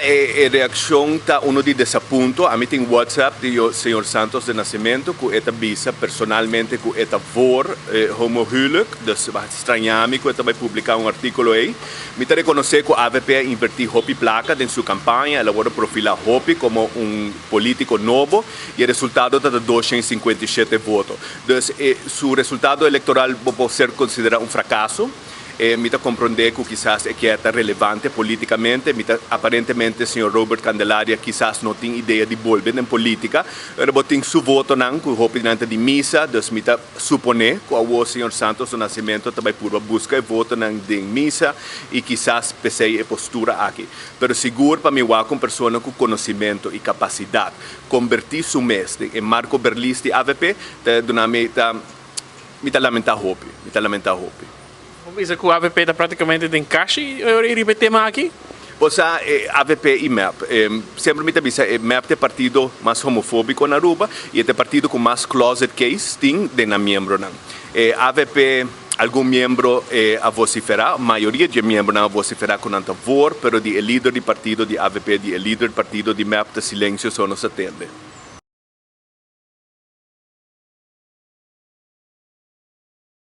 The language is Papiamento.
E reaccion ta uno di desapunto. Ami tin WhatsApp di señor Santos de Nascimento cu e ta bisa personalmente cu e ta voor homohuwelijk, dus straña mi cu e ta bay publica un articulo ey. Mi ta reconoce cu avp a inverti hopi placa den su campaña, el a wordo profila hopi como un politico nobo y e resultado ta ta 257 voto. Dus su resultado electoral bo por ser considera un fracaso. Mi ta komprondé ku kisas e kier ta relevante polítikamente. Mi ta aparentemente señor Robert Candelaria kisas no tin idea di bolbe den polítika, pero bo tin su votonan ku hopi di nan ta di misa, dus mi ta suponé ku awor señor Santos do Nascimento ta bai purba buska e votonan den misa i kisas p'esei e postura aki. Pero sigur pa mi wak un persona ku konosimento i kapasidat kombertí su mes den e Marco Berlis di avp ta duna mi ta Mi ta lamentá hopi, mi ta lamentá hopi. Bo bisa ku avp ta práktikamente den kashi ora i riba e tema aki? Bo sa, avp i mep. Semper mi ta bisa e mep ta e partido mas homofóbiko na Aruba i e ta e partido ku mas closet case tin den nan miembronan. Avp, algun miembro a vosiferá, mayoria dje miembronan a vosiferá ku nan ta voor, pero di e lider di partido di avp, di e lider di partido di mep ta silensio so nos a tende.